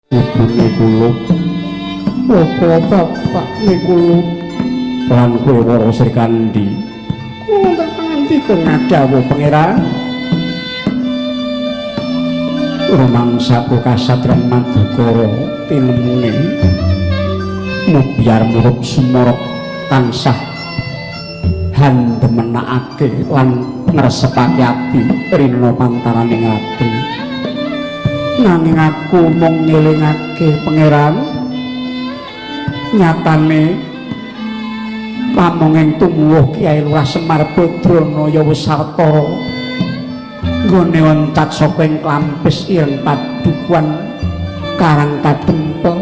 Ibune kula, apa bapakne kula lan kowe Wara Srikandhi. Kula wonten pangandika ngadhawuh Pangeran. Rumangsaku kasatriyan Madukara tinemune mubyar murup sumorok tansah handemenakake lan ngresepake ati rina pantaraning ati. Nanging aku mung ngelingake Pangeran, nyatane pamonging tumuwuh Kyai Lurah Semar Badranaya wis sawetara nggone oncat saka ing Klampis ireng padukuan Karang Kadempel.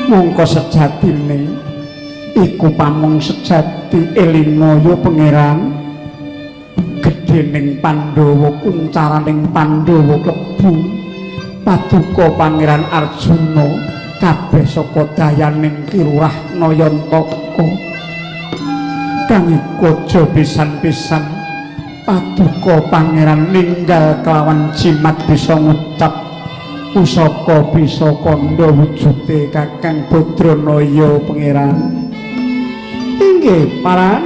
Mongko sejatine iku pamong sejati elinga ya Pangeran, gedhening Pandhawa kuncaraning Pandhawa klebu paduka Pangeran Arjuna kabeh saka dayaning Ki Lurah Nayantaka kang iku aja pisan-pisan paduka Pangeran ninggal kelawan jimat bisa ngucap pusaka bisa kandha wujude Kakang Badranaya Pangeran. Inggih paran.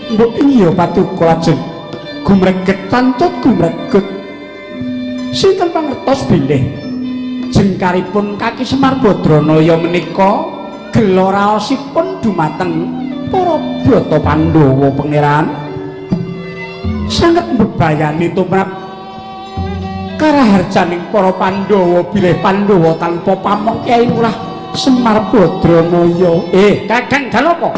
Mbok iya paduka lajeng gumreget cancut gumreget. Sinten pangertos bilih jengkaripun Kaki Semar Badranaya menika gela raosipun dumateng para brata Pandhawa Pangeran. Sanget mbebayani tumrap karaharjaning para Pandhawa bilih Pandhawa tanpa pamong Kyai Lurah Semar Badranaya. Kakang Janaka.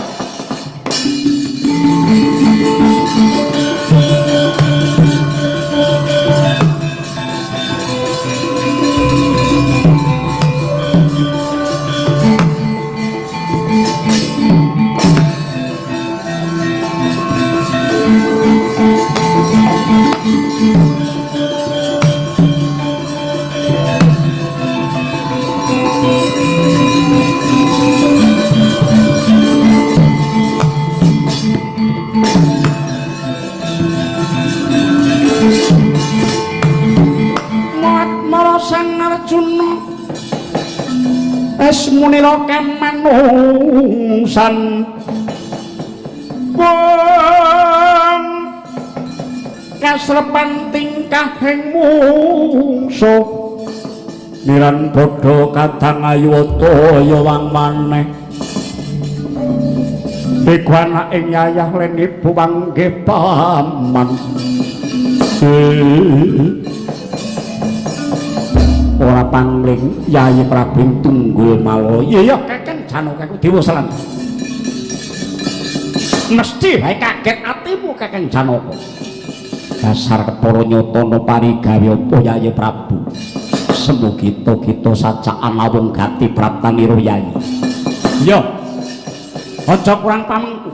Sang Arjuna es munira kamanungsan pun kasrepan tingkahing mungsuh miran padha kadang ayuwata ya wang maneh iku anake yayah lan ibu panggih paman. Ora pangling Yayi Prabu Tunggul Malaya. Iya Kakang Janaka aku dewa selan. Mesti wae kaget atimu Kakang Janaka. Dasar kepara nyatana parigawe apa Yayi Prabu. Semu kita-kita sacaan lawung gati praptanira Yayi. Iya. Aja kurang pamengku.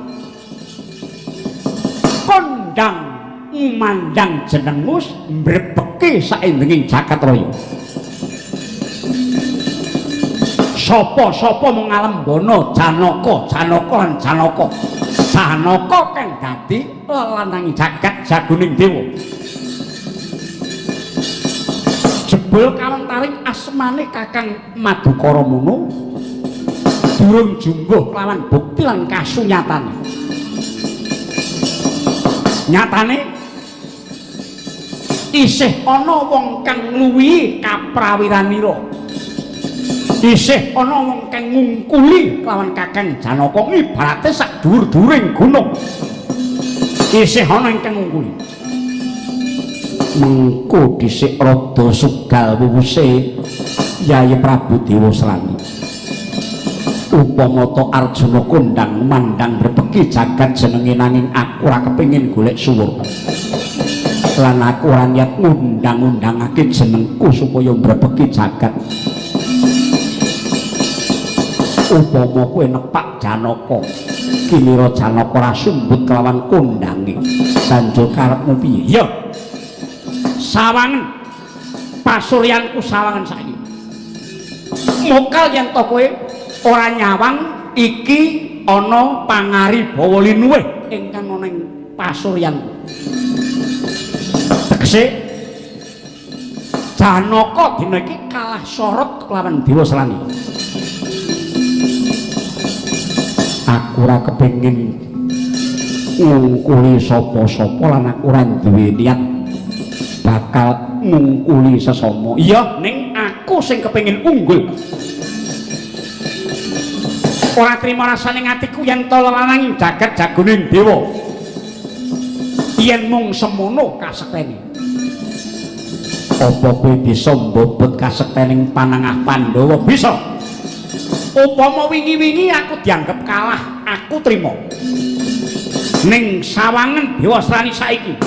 Kondang ngumandang jenengmu mbrebeki saindenging jagat raya. Sapa-sapa mung ngalembana Janaka, Janaka lan Janaka. Janaka kang dadi lelanang jagat jagoning dewa. Jebul kawentaring asmane Kakang Madukara mono durung jumbuh lawan bukti lan kasunyatane. Nyatane isih ana wong kang ngluwihi kaprawiranira. Isih ana wong kang ngungkuli kelawan Kakang Janaka ibarate sak dhuwur-dhuwuring gunung. Isih ana ingkang ngungkuli. Mengko dhisik rada sugal wuwuse Yayi Prabu Dewasrani. Upama ta Arjuna kondang mandang brebeki jagat jenenge nanging aku ora kepengin golek suwur. Lan aku ora niat ngundang-undangake jenengku supaya mbrebeki jagat. Upama kowe nepak Janaka, kinira Janaka ora sumbut kelawan kondange, banjur karepmu piye? Ya. Sawangen pasuryanku sawangen saiki. Mokal yen to kowe ora nyawang iki ana pangaribawa linuwih ingkang ana ing pasuryanku. Tegese Janaka dina iki kalah sorot kelawan Dewasrani. Aku ora kepengin ngungkuli sapa-sapa lan aku ora duwe niat bakal ngungkuli sesama. Iya, ning aku sing kepengin unggul. Ora trima rasane atiku yen to lelanang jagat jagoning dewa. Yen mung semono kasektene. Apa kowe bisa mbobot kasektening panangah Pandhawa? Bisa. Upama wingi-wingi aku dianggep kalah, aku trima. Ning sawangen Dewasrani saiki.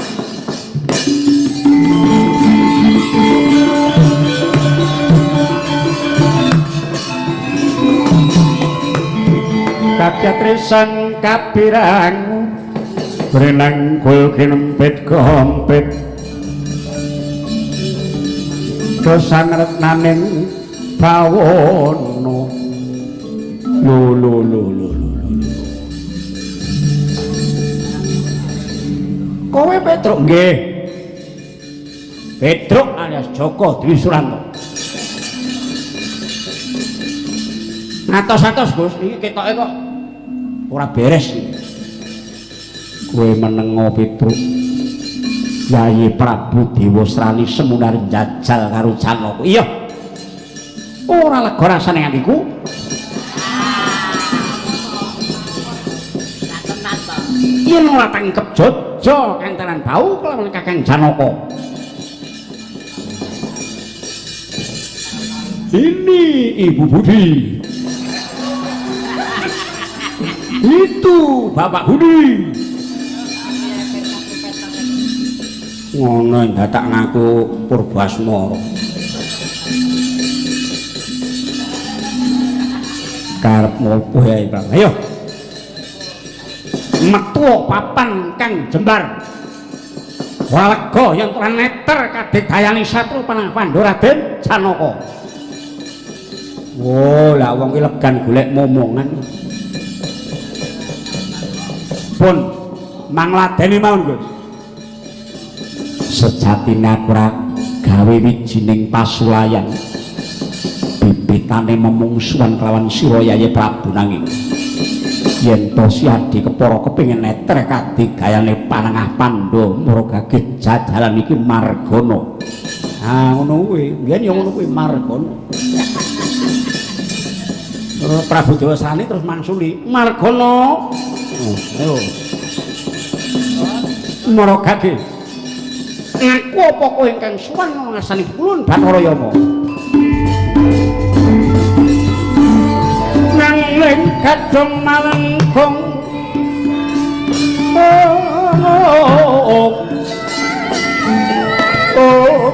Kacatrisan kapirang brenang kul kinempit kompit dosan retnaning bawono. Lo lo lo lo lo lo. Kowe Petruk? Nggih. Petruk alias Joko Dwi Suranto. Ngatos-atos Gus, iki ketoke kok ora beres iki. Kowe menengo Petruk. Yayi Prabu Dewasrani semunar njajal karo Janaka. Iya. Ora lega rasane atiku. Yen ora tangkep jojo kantenan bau kelawan Kakang Janaka. Ini Ibu Budi. Itu Bapak Budi. Ngono dadak ngaku Purbasmara. Karepmu opo ya, Prabu? Ayo. Metu papan kang jembar. Ora lega yen ora neter kadegayane satru panang Pandhawa Raden Janaka. Oh, lah wong ki legan golek momongan. Pun mangladeni mawon, Gus. Sejatine aku ora gawe wijining pasulayan. Bibitane memungsuhan kelawan sira Yayi Prabu nanging yen to si Adi Kepara kepengin neter kadigayane panengah Pandhawa muragage jajalan iki margana. Ah ngono kuwi, biyen ya ngono kuwi margana. Prabu Dewasrani terus mangsuli, margana. Oh, ayo. Muragage. Ngaku apa kowe ingkang suwan ngasani kulun Bathara Yama? Nanging kadung malengkung oh, oh.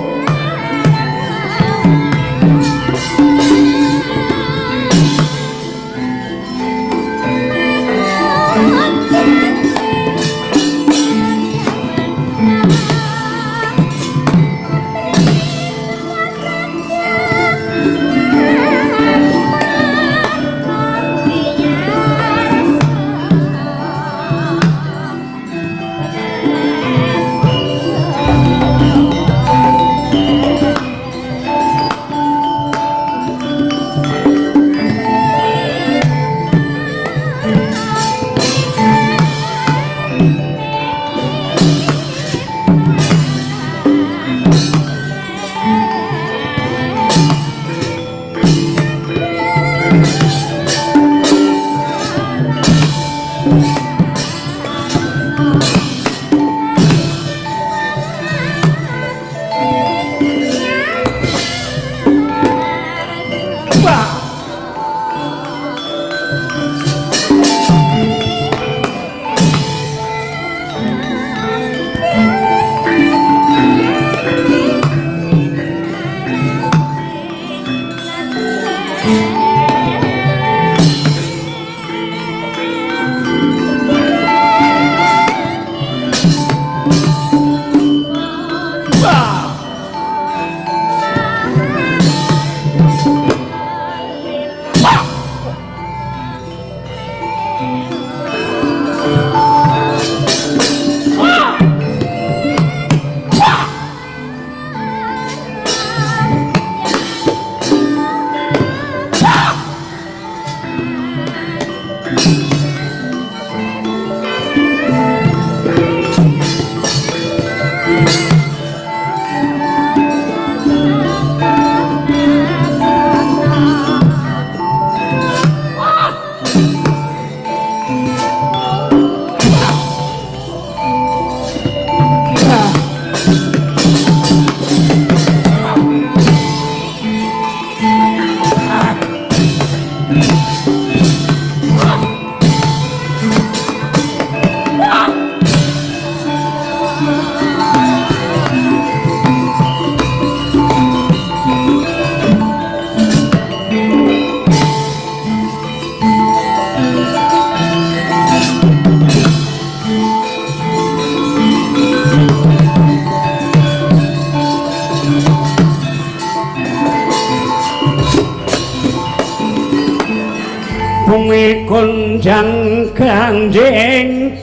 Bumi gonjang ganjing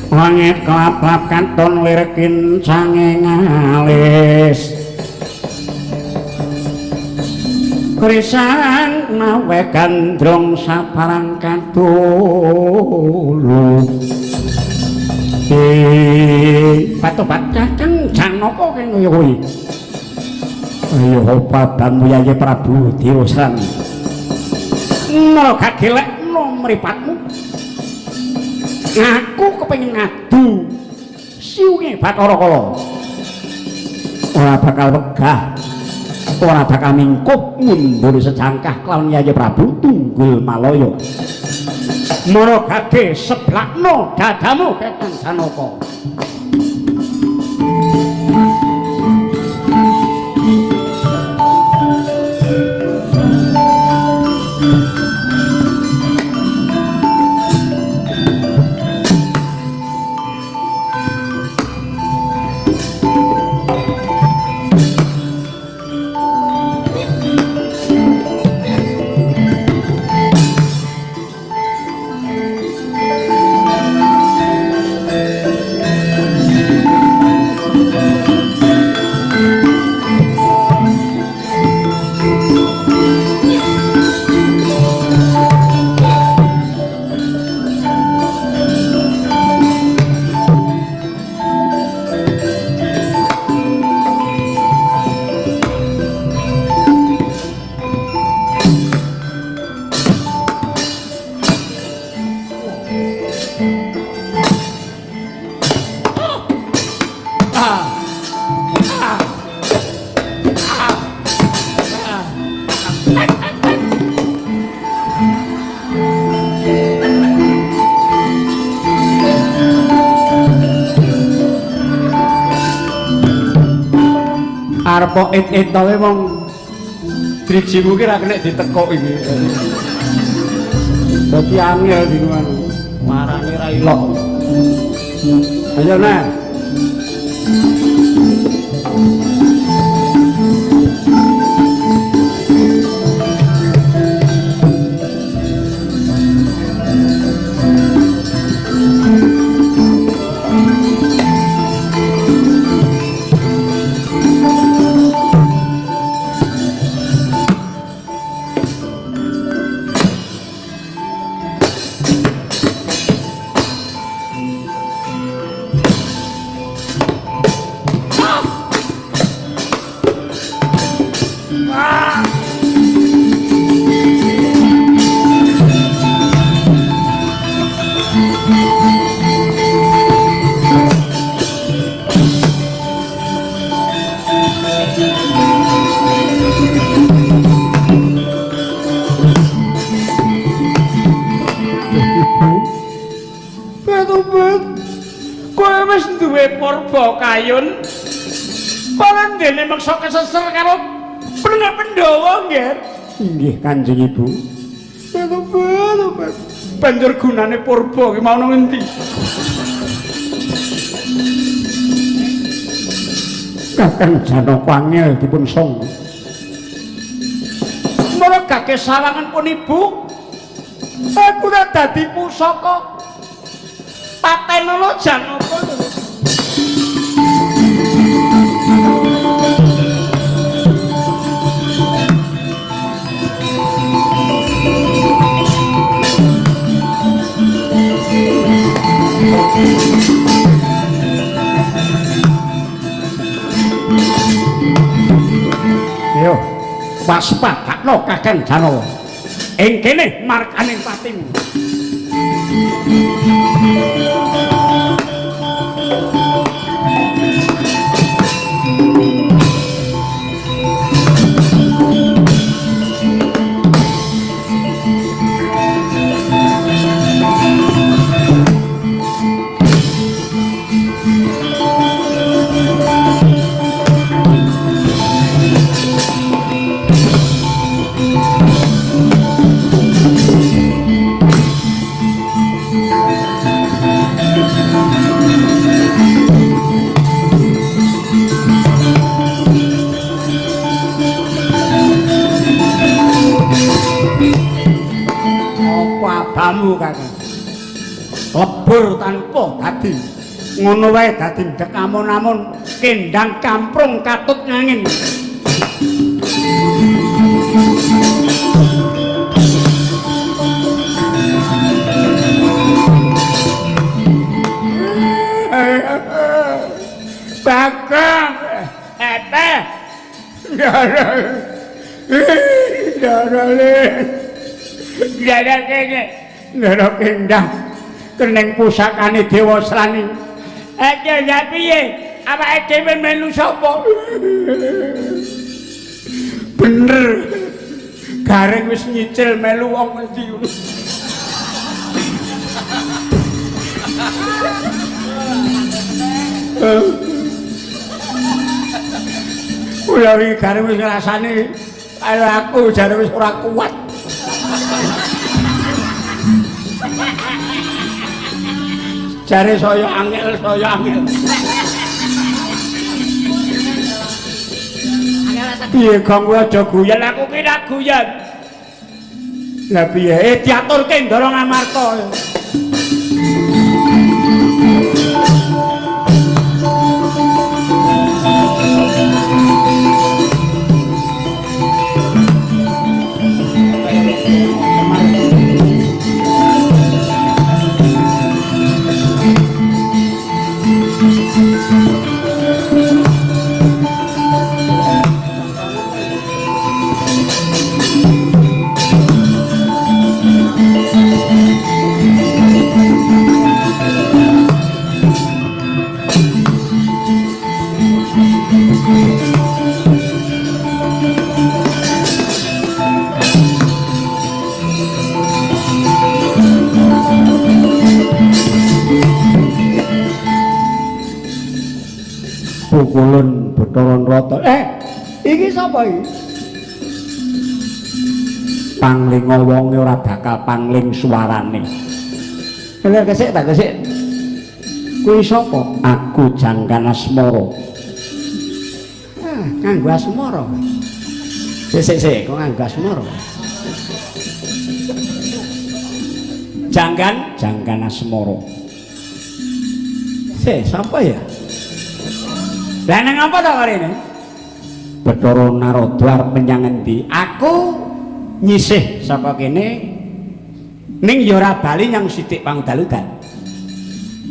langit kelap-kelap katon lir kincange ngalis krisang nawe gandrung saparang kadulu. Patobat Kakang Janaka kang kaya kuwi. Ayo padanmu Yayi Prabu Dewasrani. Mara gagelekno mripatmu. Aku kepengin ngadu siunge Bathara Kala. Ora bakal wegah, ora bakal mingkup mundur sejangkah kelawan Yayi Prabu Tunggul Malaya. Mara gage seblakno dadamu Kakang Janaka. Arep it-itowe wong drijimu ki ra kena ditekuk iki. Dadi angel dinuan. Marane ra ilok. Ayo nah. Kayun parandene meksa keseser karo penengah Pandhawa nggih. Inggih Kanjeng Ibu. Banjur gunane purba ki mau nang endi? Kakang Janaka angel dipun song. Mara gage sawangan pun Ibu. Aku ora dadi pusaka. Patenono Janaka. Ayo, waspadakno Kakang Janaka. Ing kene markaning patimu. Prabamu Kakang. Lebur tanpa dadi. Ngono wae dadi ndek amun-amun kendang kamprung katut ngangin. Bagong, ete. Ndara. Ndara kene, ndara kendang. Keneng pusakane Dewa Srani. Eke ya piye? Awake dhewe melu sapa? Bener. Gareng wis nyicil melu wong endi ngono. Kula iki gareng wis ngrasani karo aku jare wis ora kuat. Jare saya angel, saya angel. Piye gong kowe aja guyon, aku ki ra guyon. Lah piye? Diaturke Ndara Ngamarta. Pukulun Bathara Nrata. Iki sapa iki? Panglinga wonge ora bakal pangling suarane. Lha kesik ta kesik. Kuwi sapa? Aku Janggan Asmara. Ah, nganggo asmara. Sik sik sik, kok nganggo asmara? Janggan, Janggan Asmara. Sik, sapa ya? Lah nang apa to karene? Bathara Narada arep menyang endi? Aku nyisih saka kene ning ya ora bali nyang sithik pangudal-udal.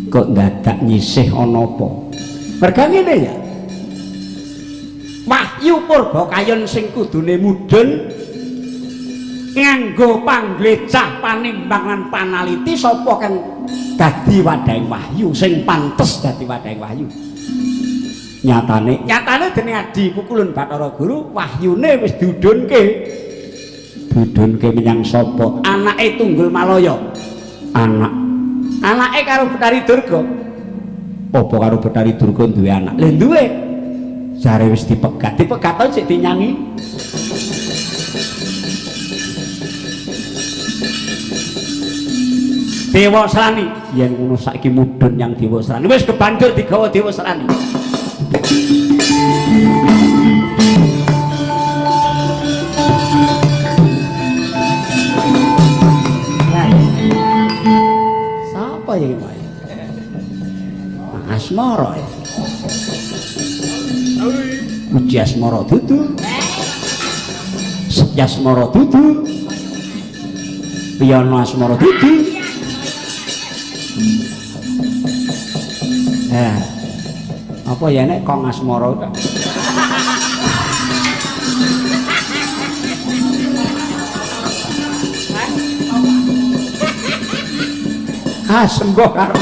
Kok dadak nyisih ana apa? Merga ngene ya. Wahyu Purbakayon sing kudune mudhun nganggo panglecah panimbang lan panaliti sapa kang dadi wadhahing wahyu sing pantes dadi wadhahing wahyu. Nyatane, nyatane dening Adi Pukulun Bathara Guru wahyune wis diudhunke. Diudhunke menyang sapa? Anake Tunggul Malaya. Anak. Anake karo Bathari Durga. Apa karo Bathari Durga duwe anak? Lha duwe. Jare wis dipegat. Dipegat sik dinyangi. Dewa Srani. Yen ngono saiki mudhun nyang Dewa Srani. Wis kebanjur digawa Dewa Srani. Sapa iki, Pak? Asmara ya. Puji asmara dudu. Setyasmara dudu. Piyana asmara dudu. Apa ya nek kong asmara kok. Ah, sembuh karo.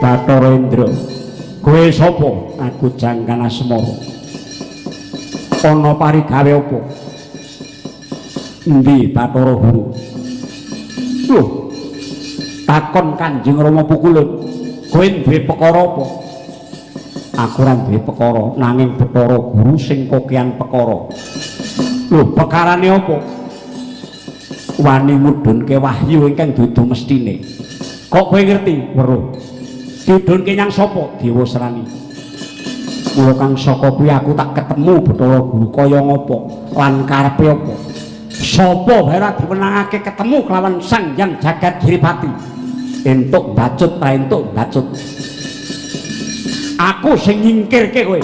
Bathara Indra, kowe sapa? Aku Janggan Asmara. Ana parigawe apa? Endi Bathara Guru? Loh, takon Kanjeng Rama Pukulun, kowe duwe perkara apa? Aku ora duwe perkara, nanging Bathara Guru sing kokean perkara. Lho, perkarane apa? Wani mudhunke wahyu ingkang dudu mestine. Kok kowe ngerti? Weruh. Didhunke nyang sapa? Dewa Srani. Mula kang saka kuwi aku tak ketemu Bathara Guru kaya ngapa lan karepe apa. Sapa wae ora diwenangake ketemu kelawan Sang Hyang Jagat Giripati. Entuk bacut ta entuk bacut. Aku sing nyingkirke kowe.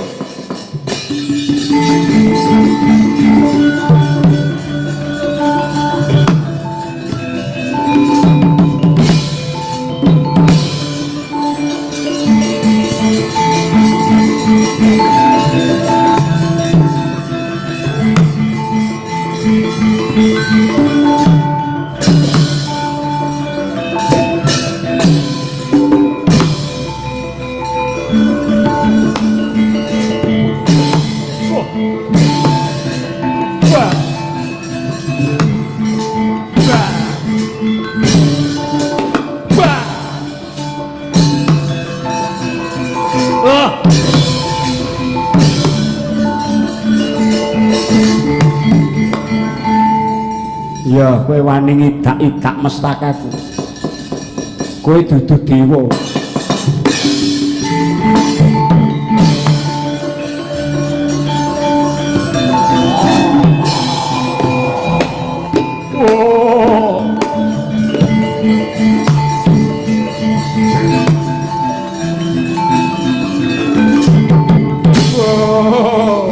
Ya, kowe wani ngidak-idak mestakaku. Kowe dudu dewa. Oh. Oh.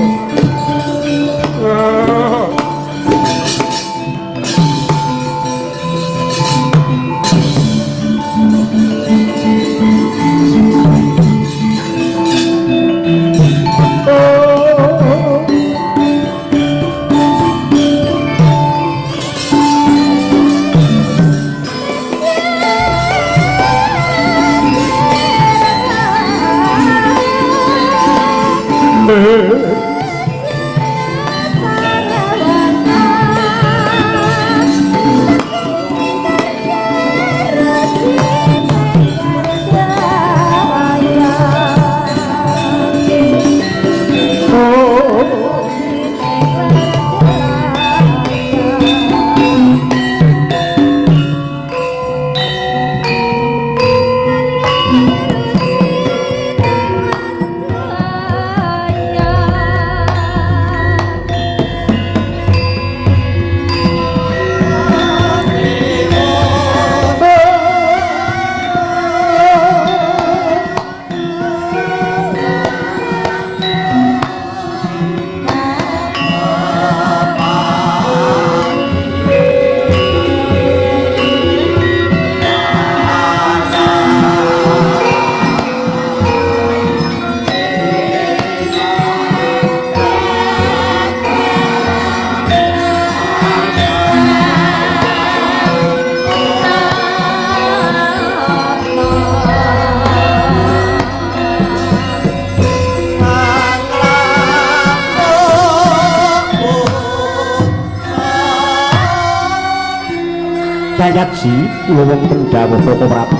Oh. Dayatji kula wonten dawuh Bapak Prabu.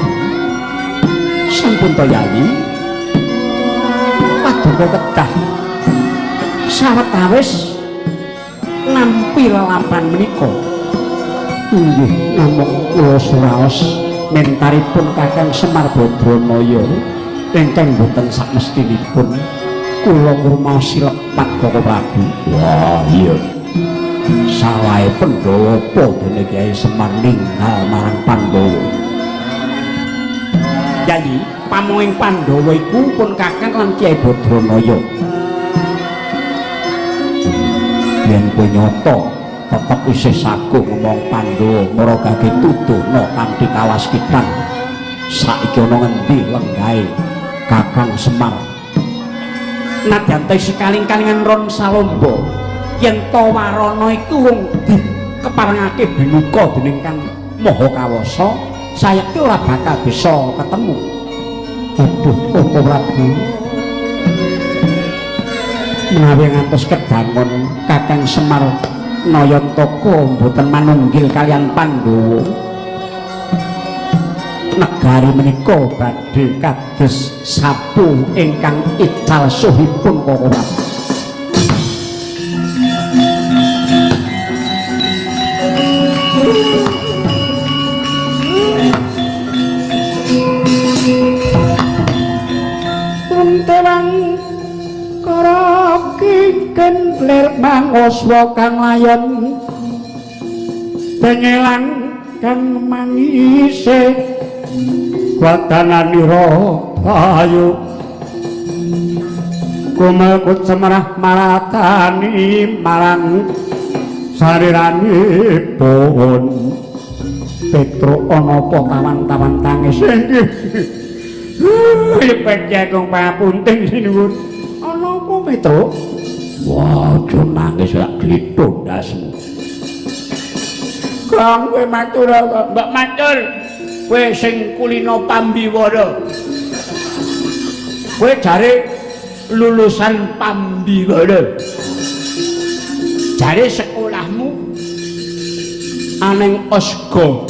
Sampun to Yayi. Paduka kedah sawetawis nampi lelampahan menika. Inggih namung kula suraos mentaripun Kakang Semar Badranaya ingkang boten sakmestinipun kula ngrumaosi lepat Bapak Prabu. Wah iya. Salahe Pandhawa apa dene Kyai Semar ninggal marang Pandhawa. Yayi, pamonging Pandhawa iku pun Kakang lan Kyai Badranaya. Yen kowe nyata tetep isih saguh ngomong Pandhawa maragake tuduhna kanthi kawaskitan. Saiki ana ngendi lenggahe Kakang Semar? Nadyan ta sekaling-kalingan Ron Salomba, yen ta warana iku wong dikeparengake binuka dening Kang Maha Kawasa, sayekti ora bakal bisa ketemu. Aduh, Bapak Prabu. Menawi ngantos kedangon Kakang Semar Nayantaka mboten manunggil kaliyan Pandhawa, negari menika badhe kados sapu ingkang ical suhipun Koko Prabu. Kuntewang kara kingken lir mangoswa kang layon pengelang kang mangise watananira ayu kumel kucemrah maratani marang sariranipun. Petruk ana apa tawan-tawan tangis? Inggih Kakung papunten sinuwun. Ana apa Petruk? Wah, aja nangis ora glitho ndasmu. Kang kowe matur apa? Mbak matur. Kowe sing kulino pambiwara. Kowe jare lulusan pambiwara. Jare sekolahmu aneng Osgo.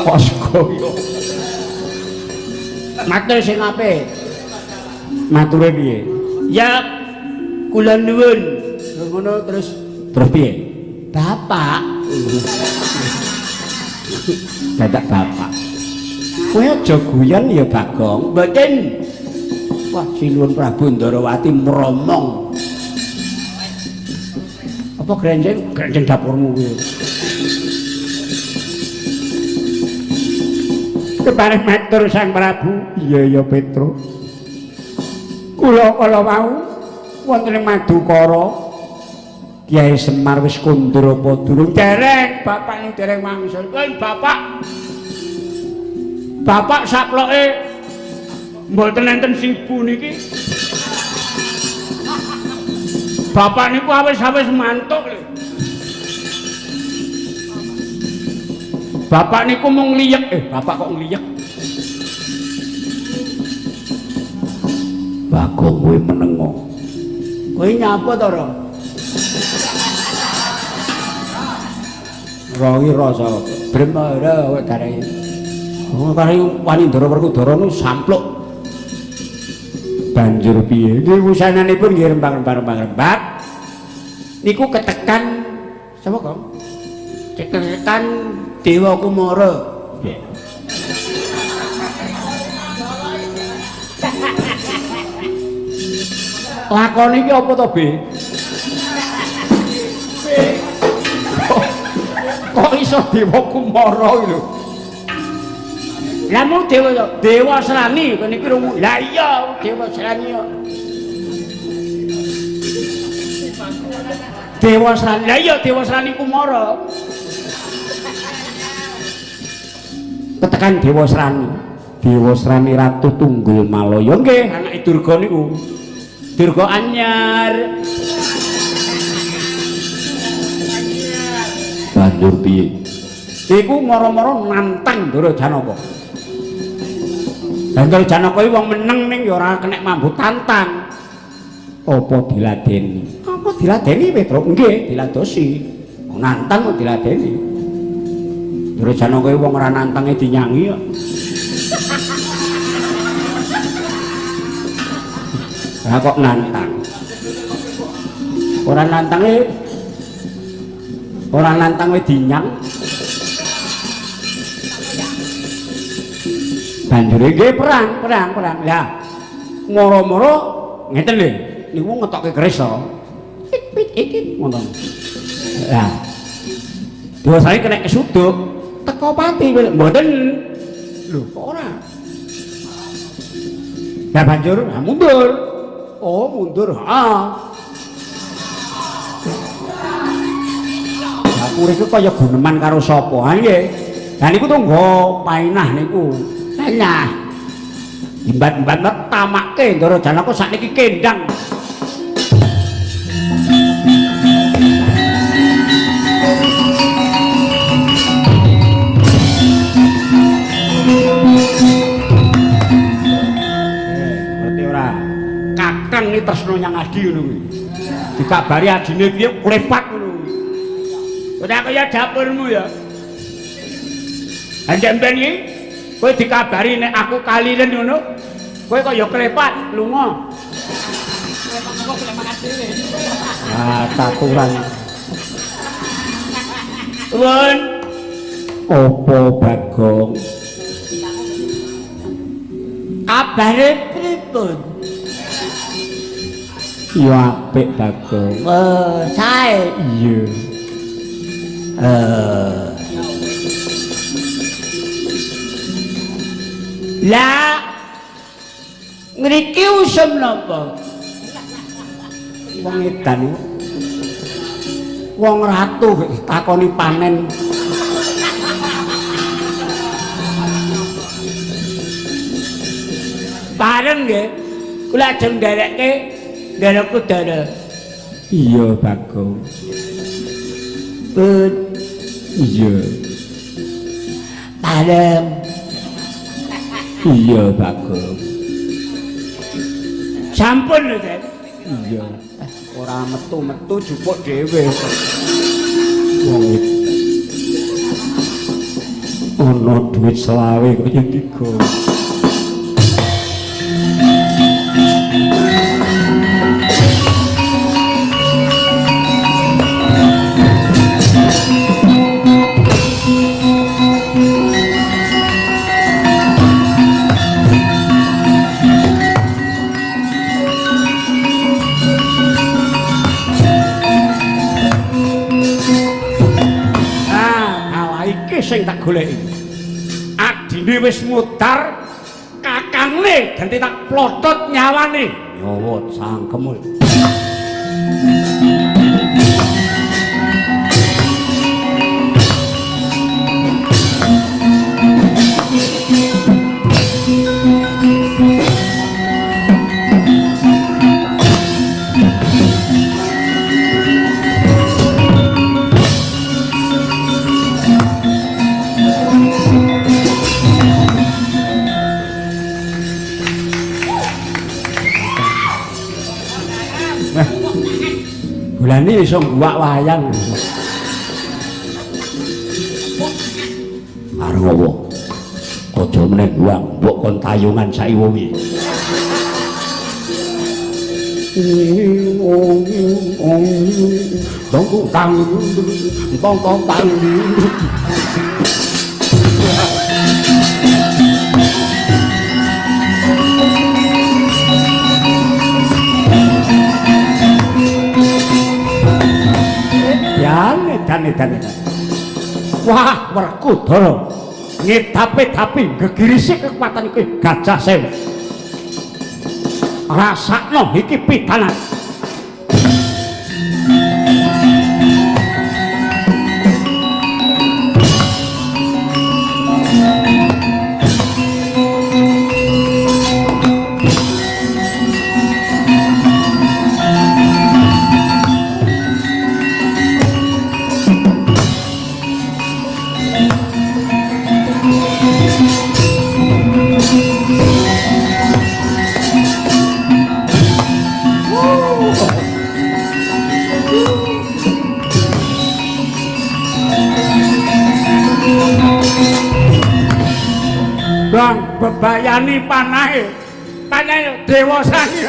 Osgo yo. Matur sing apik. Mature piye? Ya kula nuwun. Ngono terus terus piye? Bapak. Dadak bapak. Kowe aja guyon ya Bagong. Mboten. Wah, sinuwun Prabu Ndarawati mromong. Apa grenjeng? Grenjeng dapurmu kuwi. Kepareng matur Sang Prabu. Iya ya Petruk. Kula kala wau wonten ing Madukara. Kyai Semar wis kondur apa durung? Dereng, bapak niku dereng wangsul. Pun bapak. Bapak saploke mboten enten sibu niki. Bapak niku awis-awis mantuk lho. Bapak niku mung ngliyek. Bapak kok ngliyek? Bagong kowe menengo. Kowe nyapa to, Ra? Rawi rasa brem ora kowe darek. Oh, kare wani Ndara Werkudara nu sampluk. Banjur piye? Nggih wusananipun nggih rembang-rembang-rembang. Niku ketekan sapa, Kong? Ketekan Dewa Kumara. Nggih. Lakone iki apa to, Be? Kok iso Dewa Kumara iki lho? Lah mung Dewa Dewa Srani kene iki rungu. Lah iya Dewa Srani kok. Dewa Srani. Lah iya Dewa Srani Kumara. Ketekan Dewa Srani. Dewa Srani Ratu Tunggul Malaya nggih, anake Durga niku. Durga anyar. Banjur piye? Iku mara-mara nantang Ndara Janaka. Ndara Janaka iki wong meneng ning ya ora kenek mambu tantang. Apa diladeni? Apa diladeni Petruk? Nggih, diladosi. Wong nantang kok diladeni. Ndara Janaka iki wong ora nantange dinyangi kok. Lah kok nantang? Ora nantange ora nantang wis dinyang. Banjure nggih perang, perang, perang. Lah moro-moro ngeten lho. Niku ngetokke keris to. Pit pit ngono. Lah Dewasane kena kesuduk, teko pati mboten. Lho kok ora? Lah banjur mundur. Oh, mundur. Heeh. Dapur iku kaya guneman karo sapa? Ha nggih. Lah niku tunggu painah niku. Painah. Imbat-imbat tamake Ndara Janaka sakniki kendang. Ngerti ora? Kakang iki tresno nyang adi ngono kuwi. Dikabari adine piye klepak ngono kuwi. Ora kaya dapurmu ya. Anjemben iki kowe dikabari nek aku kaliren ngono, kowe kok ya klepak lunga. Ah, caturan. Won. Apa Bagong? Kabare pripun? Ya apik, Bagong. Oh, sae. Iya. Lah ngriki usum napa? Wong edan iku. Wong ratu ditakoni panen. Bareng nggih. Kula ajeng nderekke nderek kudara. Iya, Bagong. Pun. Iya. Bareng. Iya, Bagong. Sampun lho, Den. Iya. Ora metu-metu jupuk dhewe. Wong iki ana duit selawe kok yen tiga. Sing tak goleki. Adine wis mudar, kakangne ganti tak plotot nyawane. Nyawa cangkemmu. Bulane iso ngguwak wayang. Arep apa? Aja meneh guwak, mbok kon tayungan saiwowi. Tong tang tong tong tang. Dan. Wah, Werkudara ngedapi-dapi gegirisi kekuatan iki Gajah Sewu. Rasakno iki pitanan. Bang, bebayani panahe. Panahe dewasani.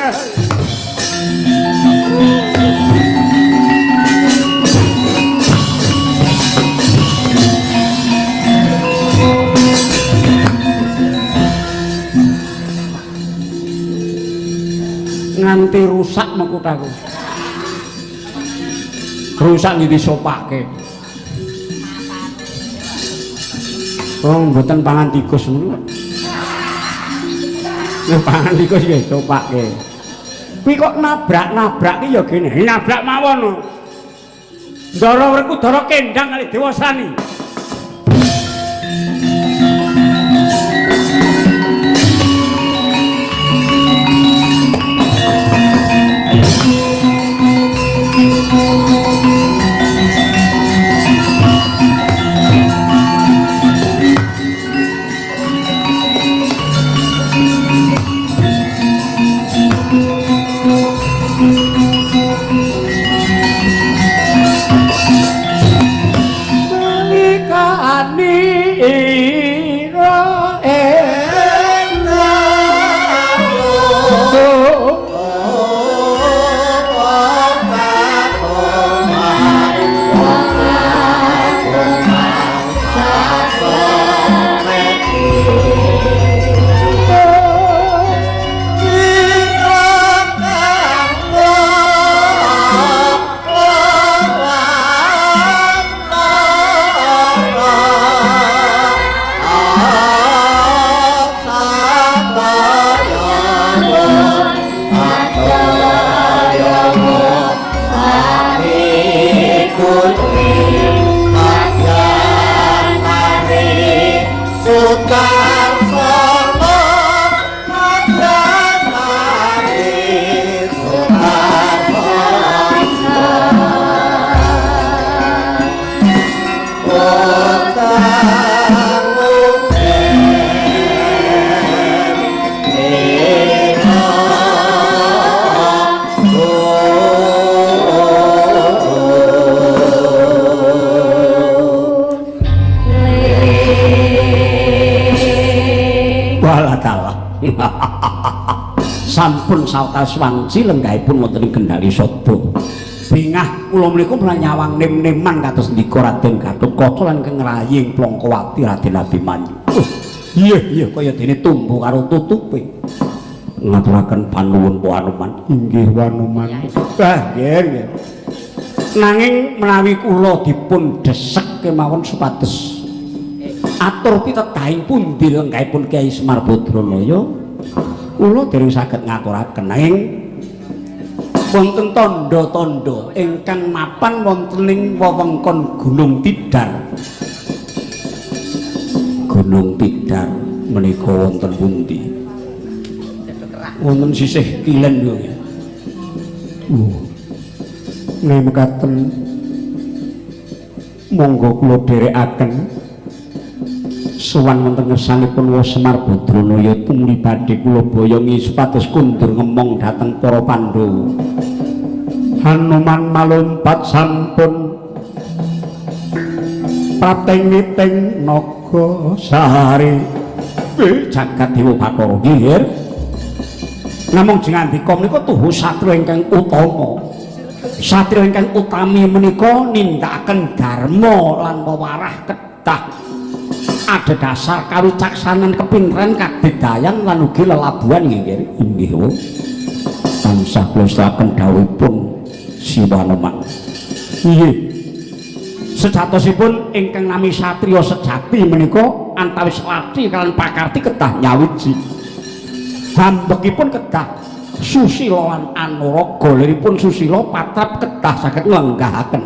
Nganti rusak mengkutaku. Rusak nggih disopake. Oh, mboten pangan tikus ngono. Nek pangan tikus nggih sopake. Kuwi kok nabrak-nabrak ki ya gene. Nabrak mawon. Ndara Werkudara kendang kali dewasani. Putri Madyan Mari Sutarsono Madyan Mari Sutarsono Utang Walah. Sampun sawetawis wanci lenggahipun wonten ing Kendali Sada. Bingah kula menika nyawang nem-neman kados ndika Raden Gatotkaca lan ingkang ngraying Plangkawati Raden Abimanyu. Iya iya kaya dene tumbu karo tutupe. Ngaturaken panuwun Wa Anoman. Inggih Wanoman. Ah, nggih nggih. Nanging menawi kula dipun desek kemawon supados atur pitedahing pundi lenggahipun Kyai Semar Badranaya, kula dereng saged ngaturaken. Nanging wonten tandha-tandha ingkang mapan wonten ing wewengkon Gunung Tidar. Gunung Tidar menika wonten pundi? Wonten sisih kilen lho. Nggih mekaten, monggo kula dherekaken sowan wonten ngersanipun Wa Semar Badranaya tumuli badhe kula boyongi supados kundur ngemong dhateng para Pandhawa. Hanuman malumpat sampun prapting witing naga sari. Jagat Dewa Bathara nggih. Namung jengandika menika tuhu satriya ingkang utama. Satriya ingkang utami menika nindakaken dharma lan wewarah kedah adhedhasar kawicaksanan kepinteran kadedayan lan ugi lelabuhan nggih. Inggih wo. Tansah kula selaken dawuhipun Siwanoman. Nggih. Sejatosipun ingkang nami satriya sejati menika antawis lathi kaliyan pakarti kedah nyawiji. Hambekipun kedah susila lan anuraga, liripun susila patrap kedah saged nglenggahaken.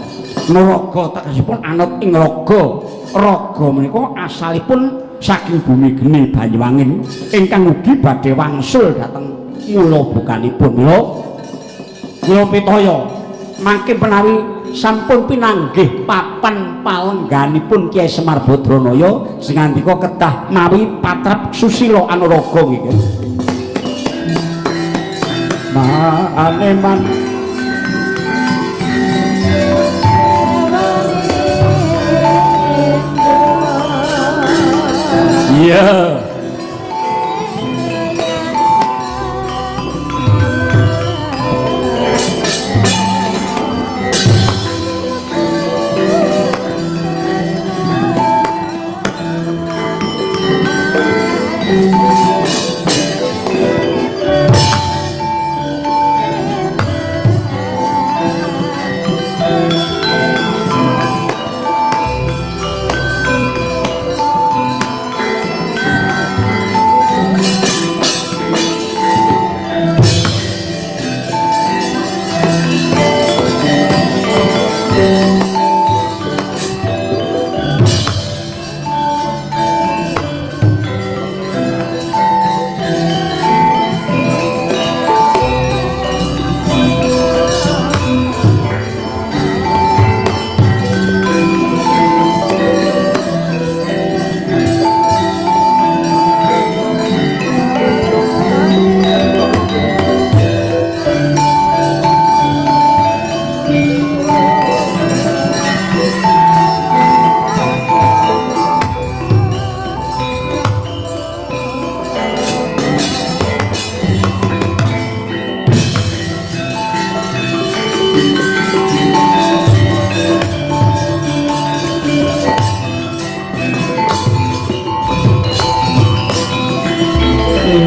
Nuraga tegesipun anut ing raga. Raga menika asalipun saking bumi geni Banyuwangi ingkang ugi badhe wangsul dhateng mula bukanipun. Mila kula pitaya mangke menawi sampun pinanggih papan palengganipun Kyai Semar Badranaya sing ngandika kedah mawi patrap susila anuraga nggih. Maneman iya.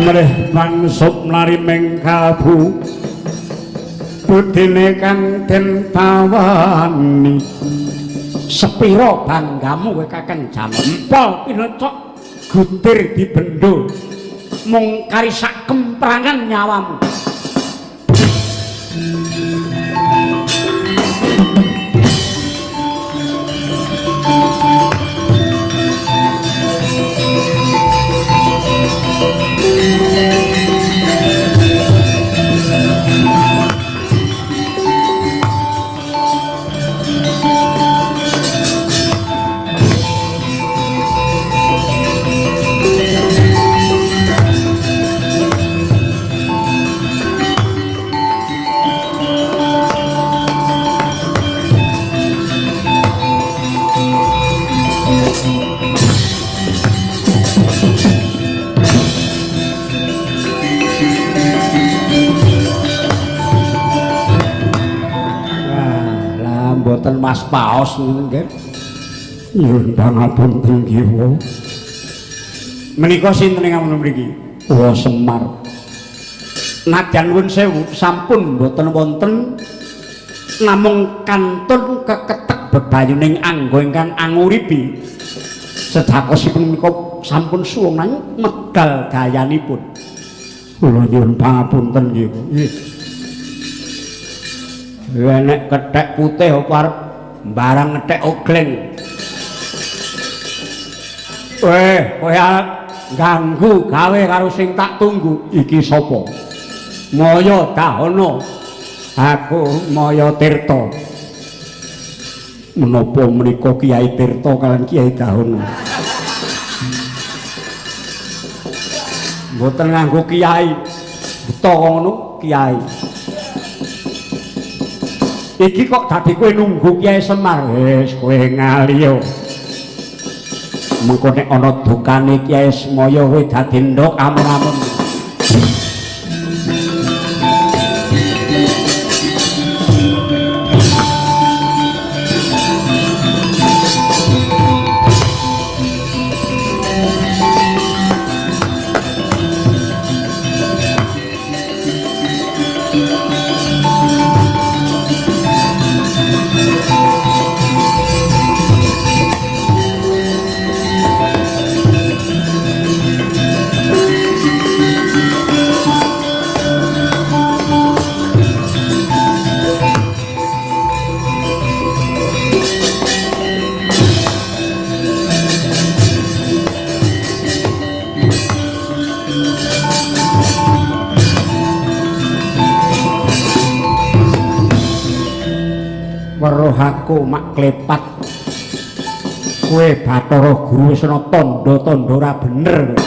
Mrih bangsup lari mengkabu budine kang den tawani. Sepira banggamu kowe Kakang Jampol pinecok gutir dibendo mung kari sak kemprangan nyawamu. mboten mas paos ngoten nggih. Nyuwun pangapunten nggih. Menika sinten ingkang mriki? Kula Semar. Nadyan nuwun sewu sampun mboten wonten namung kantun keketek bebayuning angga ingkang anguripi. Sedakosipun menika sampun suwung nanging medal dayanipun. Kula nyuwun pangapunten nggih. Nggih. Nek kethek putih apa arep barang ngethek ogleng. Weh, kowe arep ganggu gawe karo sing tak tunggu. Iki sapa? Maya Dahana. Aku Maya Tirta. Menapa menika Kiai Tirta kalian Kiai Dahana? Mboten nganggo kiai. Buta ngono kiai. Iki kok dadi kowe nunggu Kiai Semar? Wis kowe ngaliyo. Mengko nek ana dukane Kiai Semaya kowe dadi ndok amun-amun. Weruh aku mak klepat. Kowe Bathara Guru wis ana tandha-tandha ora bener.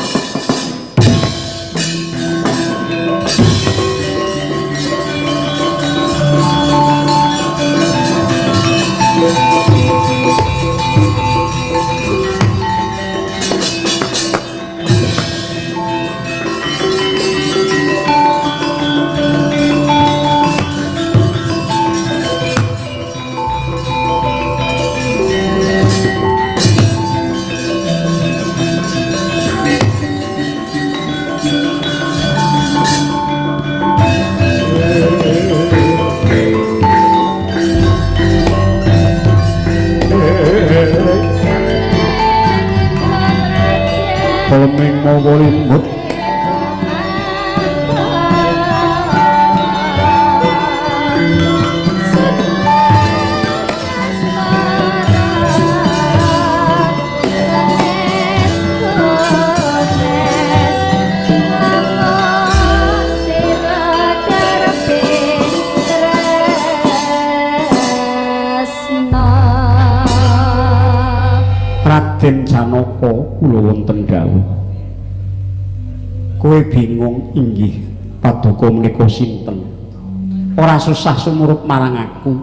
Peleming mawa limut. Raden Janaka kula wonten dawuh. Kowe bingung inggih paduka menika sinten? Ora susah sumurup marang aku.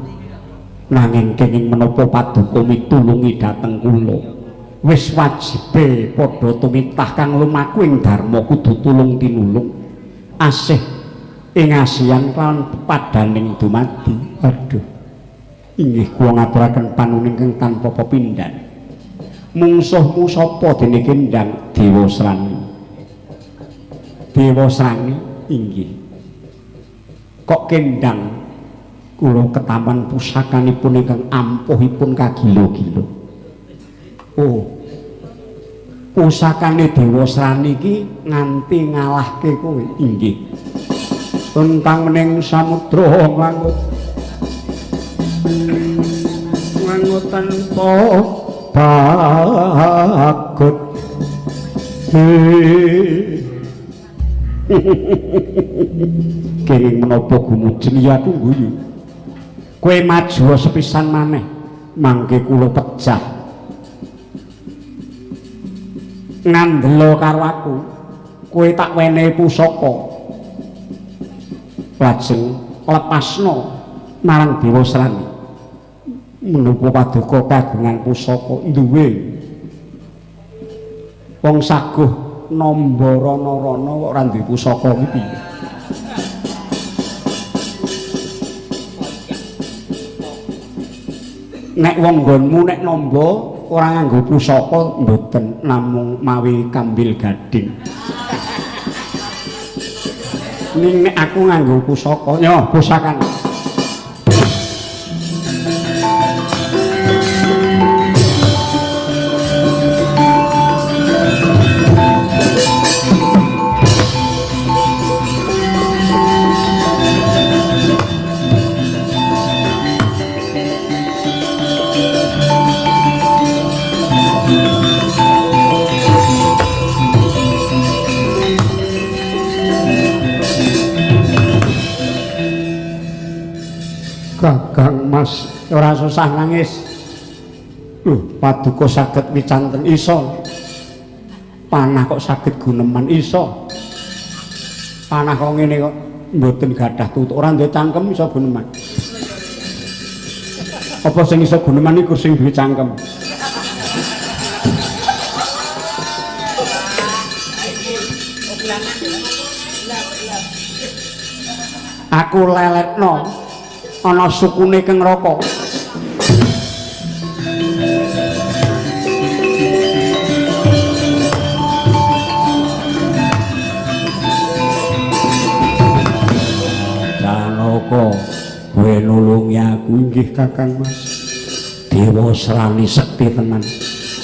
Nanging kenging menapa paduka mitulungi dhateng kula? Wis wajibe padha tumitah kang lumaku ing dharma kudu tulung tinulung. Asih ing asian kelawan padaning dumadi. Aduh. Inggih kula ngaturaken panuning ingkang tanpa pepindhan. Mungsuhmu sapa dene kendang? Dewa Srani. Dewa Srani inggih. Kok kendang kula ketaman pusakanipun ingkang ampuhipun kagila-gila. Oh. Pusakane Dewa Srani iki nganti ngalahke kowe inggih. Tentang mening samudra nglangut. Nglangut tanpa bagut. Kenging menapa gumujeng ya aku guyu. Kowe maju sepisan maneh mangke kula pejah. Ngandela karo aku, kowe tak wenehi pusaka. Lajeng lepasno marang Dewa Srani. Menapa paduka kagungan pusaka duwe? Wong saguh namba rana-rana kok ora duwe pusaka kuwi piye? Nek wong nggonmu nek namba ora nganggo pusaka mboten, namung mawi kambil gading. Ning nek aku nganggo pusaka, yo pusakane. Kakang Mas ora susah nangis. Paduka saged wicanten iso. Panah kok saged guneman iso. Panah kok ngene kok mboten gadah tutuk, ora duwe cangkem iso guneman. Apa sing iso guneman iku sing duwe cangkem. Aku leletno ana sukune keng neraka. Janaka, kowe nulungi aku. Inggih Kakang Mas. Dewa Srani sekti tenan.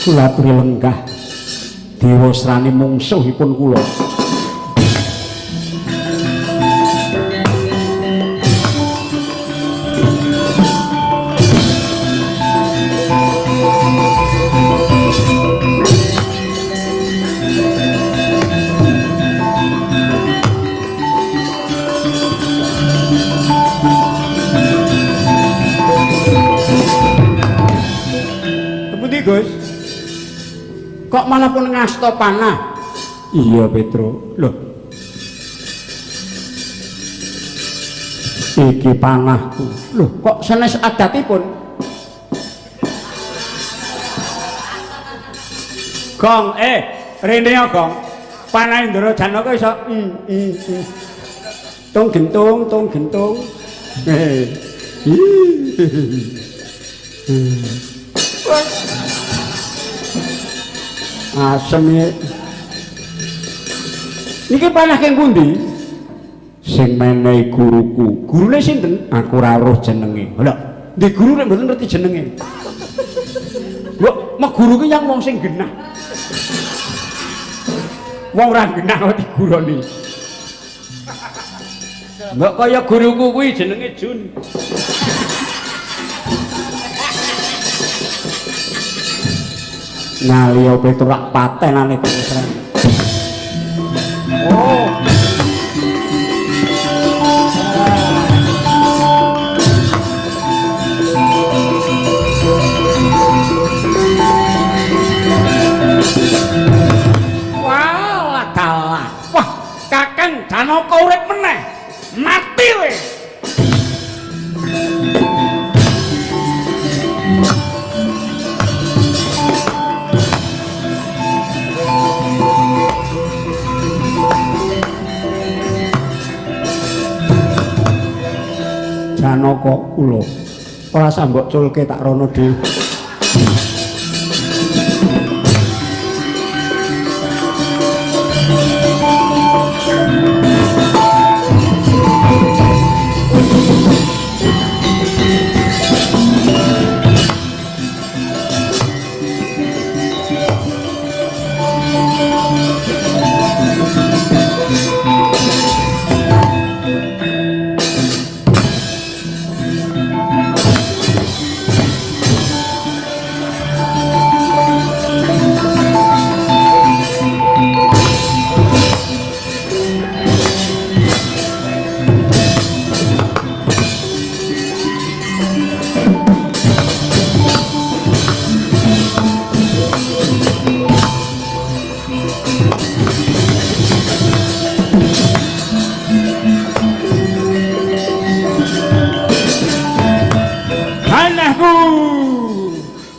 Kula aturi lenggah. Dewa Srani mungsuhipun kula. Gus, kok malah pun ngasta panah? Iya Petro. Loh, iki panahku. Loh, kok sanes adatipun? Gong, rene ya Gong. Panah Indra Janaka iso Tung gentung, tung gentung. Asem iki. Niki panah keng pundi? Sing menehi guruku. Gurune sinten? Aku ora roh jenenge. Lho, ndi guru nek mboten ngerti jenenge? Lho, mek guru ki yang wong sing genah. Wong ora genah kok diguroni. Mbok kaya guruku kuwi jenenge Jun. Naliya Petro rak patenane Dewa. Oh. Wah, dalah. Wah, Kakang Janaka urip meneh. Mati kowe. Janaka kula ora sambok culke tak rono dhewe.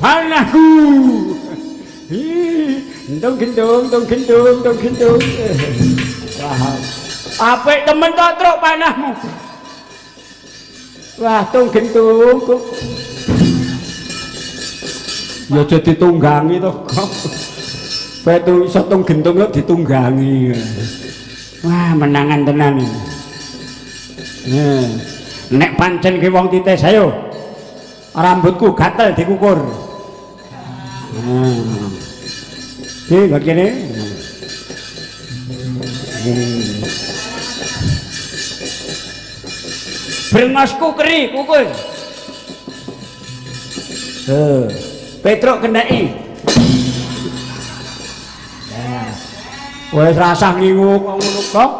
Panahku. Gendong gendong gendong gendong gendong. Wah, apik temen to truk panahmu. Wah, tung gentung. Ya aja ditunggangi to kok. Petu iso tung gentung kok ditunggangi. Wah, menangan tenan iki. Nek pancen ki wong titis ayo. Rambutku gatel dikukur. Iki kok kene. Brengosku keri kukur. Petruk kendhaki. Ya. Wis rasah ngingu kok ngono kok.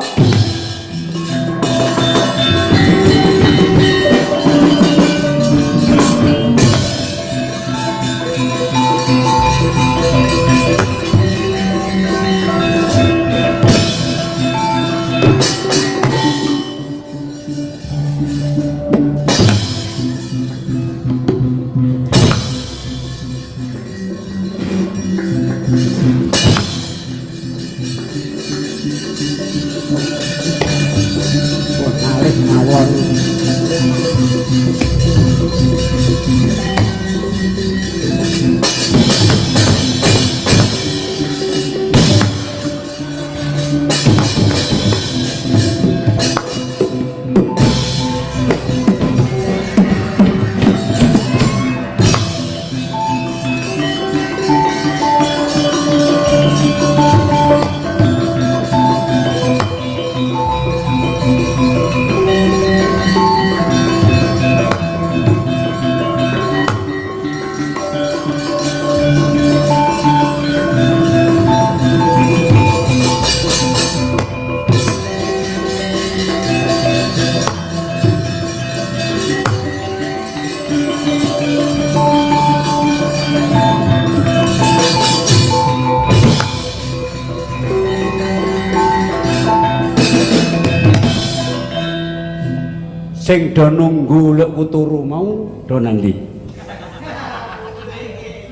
Sing do nunggu lekku turu mau do nandi.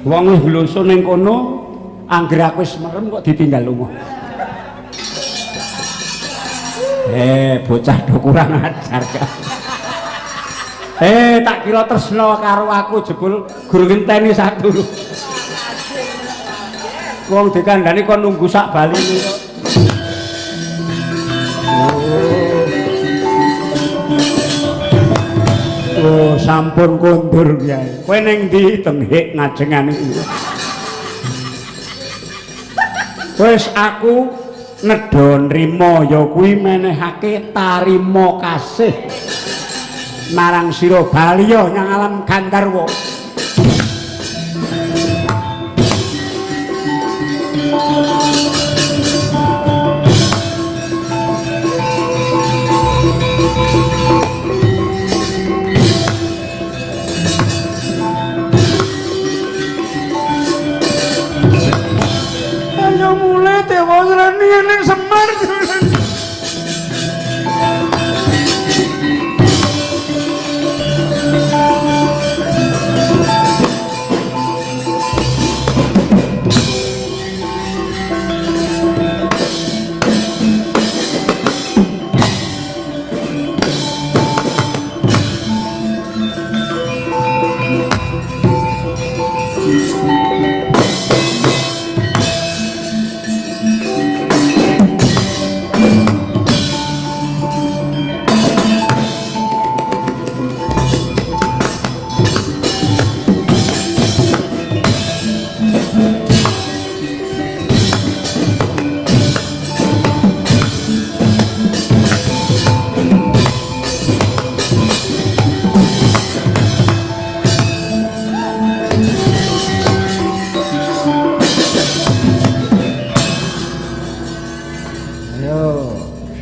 Wong wis nglusu ning kono, anggere aku wis merem kok ditinggal lunga. Bocah do kurang ajar kak. Tak kira tresno karo aku jebul guru ngenteni satu. Wong dikandani kon nunggu sak baline kok. Oh, sampun kondur Kyai. Kowe ning ndi tenghik ngajengan iki? Wis aku nedha nrima ya kuwi menehake tarima kasih marang sira baliya nyang alam Gandharwa. Ayo mulai dewa sreni ning Semar.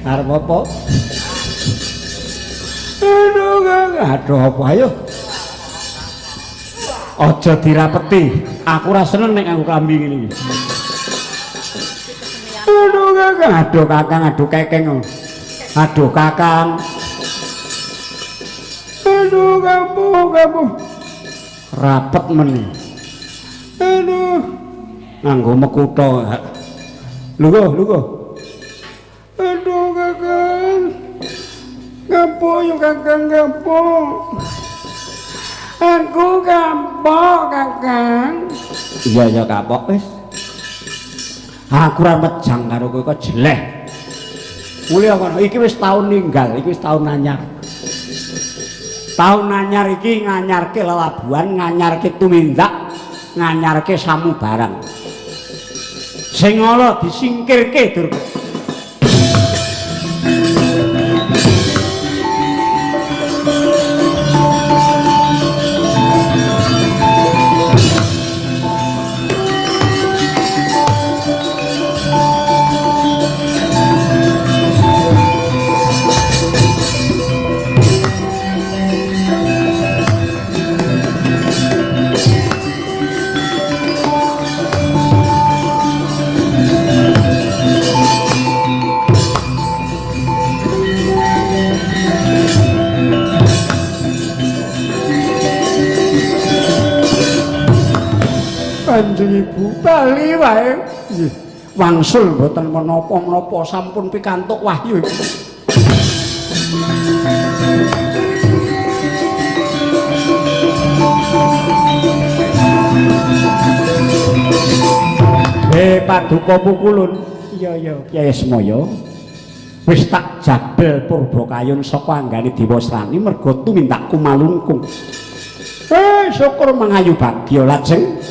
Arep apa? Aduh, aduh apa ayo? Aja dirapeti. Aku ora seneng nek nganggo klambi ngene iki. Aduh, Kakang, aduh Kakang, aduh kekeng. Aduh Kakang. Aduh, kamu, kamu. Rapet men. Aduh. Nganggo mekutha. Lungguh, lungguh. Aduh, Kakang. Ngapo yo Kakang, ngapo? Aku gampang, Kakang. Iya ya kapok wis. Aku ora mejang karo kowe kok jeleh. Mulya kono iki wis taun ninggal, iki wis taun anyar. Taun anyar iki nganyarke lelabuhan, nganyarke tumindak, nganyarke samubarang. Sing ala disingkirke Durga. Kanjeng Ibu bali wae. Nggih. Wangsul mboten menapa-menapa sampun pikantuk wahyu. Paduka pukulun. Iya iya Kyai Semaya. Wis tak jabel Purbakayun saka anggane Dewasrani merga tumindakku malungkung. Syukur mangayu bagya lajeng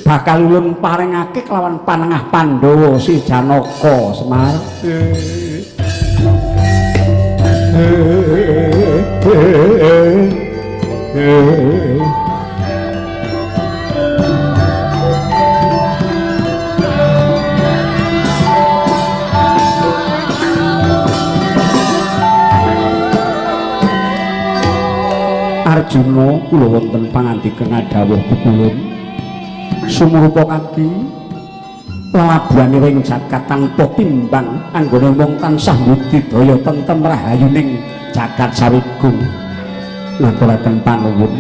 bakal ulun paringake kelawan panengah Pandhawa si Janaka Semar. Arjuna kula wonten pangandika ngadhawuh pukulun. Sumurupa kaki lelabuhane ring jagat tanpa timbang anggone wong tansah budidaya tentrem rahayuning jagat sawigung. Ngaturaken panuwun.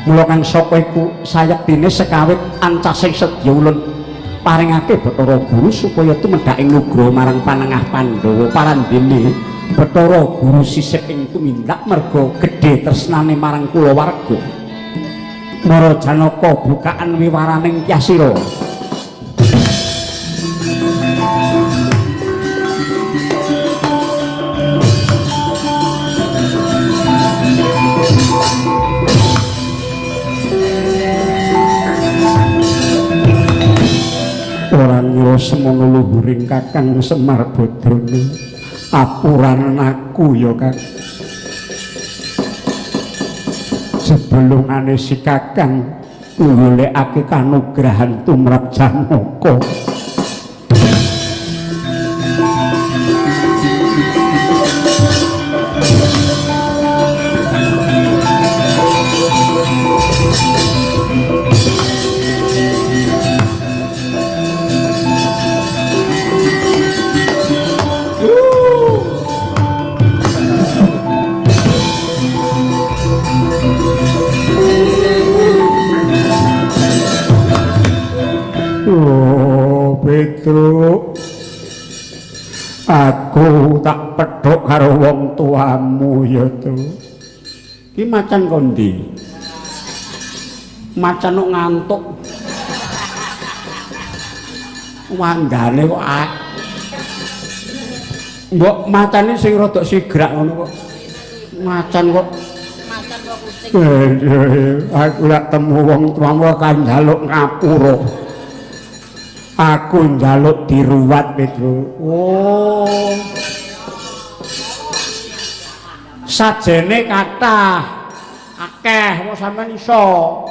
Mula kang saka iku sayektine sekawit ancasing sedya ulun paringake Bathara Guru supaya tumedhak ing nugraha marang panengah Pandhawa parandene Bathara Guru sisih ing tumindak merga gedhe tresnane marang kulawarga. Mara Janaka bukaan wiwaraning Kyasira. Ora ngira semono luhuring Kakang Semar Badrana. Apuranen aku ya Kang. Sebelungane si Kakang nggolekake kanugrahan tumrap Janaka. Oh, Petruk, aku tak pedhok karo wong tuamu ya to. Ki macan kondi? Macan kok ngantuk. Wanggane kok mbok macane sing rada sigrak ngono kok. Macan kok macan kok kucing. Aku lak temu wong tuamu kan njaluk ngapura. Aku njaluk diruwat, Petro. Oh. Sajene kathah. Akeh wong sampean iso.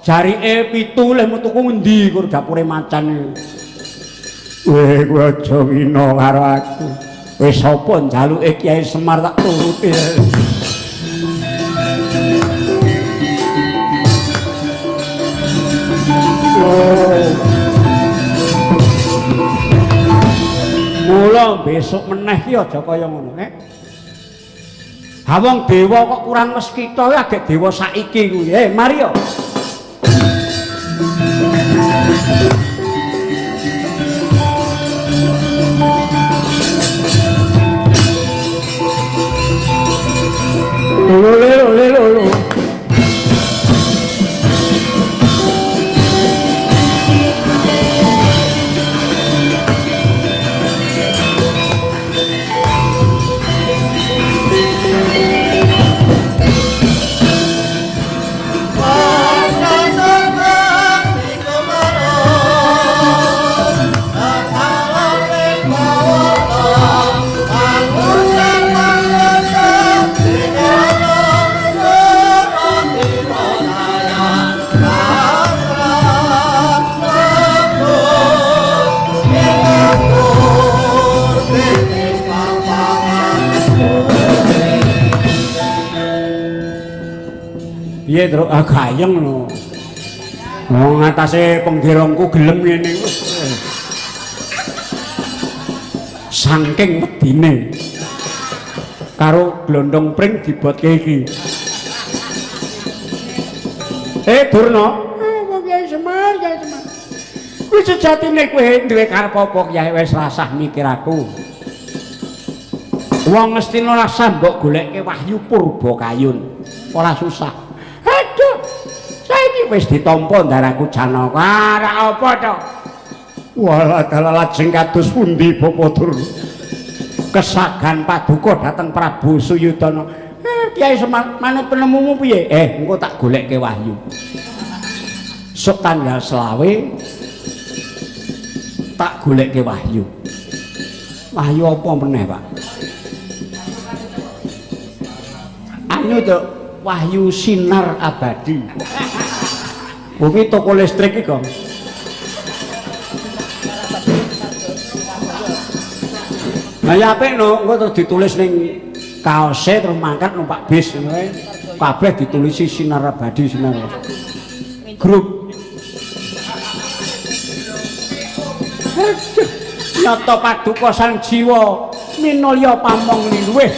Jarike 7 leh metu ku ngendi kur dapure macan. Weh, kowe aja ngina karo aku. Wis sapa njaluke Kyai Semar tak turuti. Oh. Mula besok meneh ki aja kaya ngono, eh. Ha wong dewa kok kurang meskita kuwi agek dewa saiki kuwi. Eh, mari yo. Lho lho lho lho. Piye, Truk? Ah, gayeng no. Wong ngatasé penggerongku gelem ngene iku. Saking wedine. Karo glondong pring dibotke iki. Durna. Kok Kyai Semar, Kyai Semar. Kuwi sejatine kowe duwe karep apa Kyai wis rasah mikir aku. Wong Ngastina rasah mbok golekke wahyu purba kayun. Ora susah. Aduh. Saiki wis ditampa ndaraku Janaka. Ora apa to? Walah dalah lajeng kados pundi Bapak Durna? Kesagan paduka dhateng Prabu Suyudana. Kyai Semar, manut penemumu piye? Engko tak golekke wahyu. Sok tanggal 25 tak golekke wahyu. Wahyu apa meneh, Pak? Anu to, wahyu sinar abadi. Kuwi toko listrik iki, Gong. Lah ya apik no, engko terus ditulis ning kaose terus mangkat numpak bis ngono kae. Kabeh ditulisi sinar abadi sinar. Grup. Aduh, nyata paduka sang jiwa minulya pamong liluwih.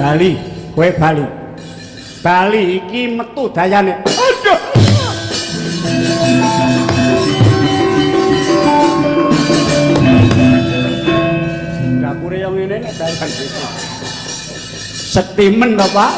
Bali, kowe bali. Bali iki metu dayane. Aduh. Dapure yang ngene nek dalan. Setimen to, Pak.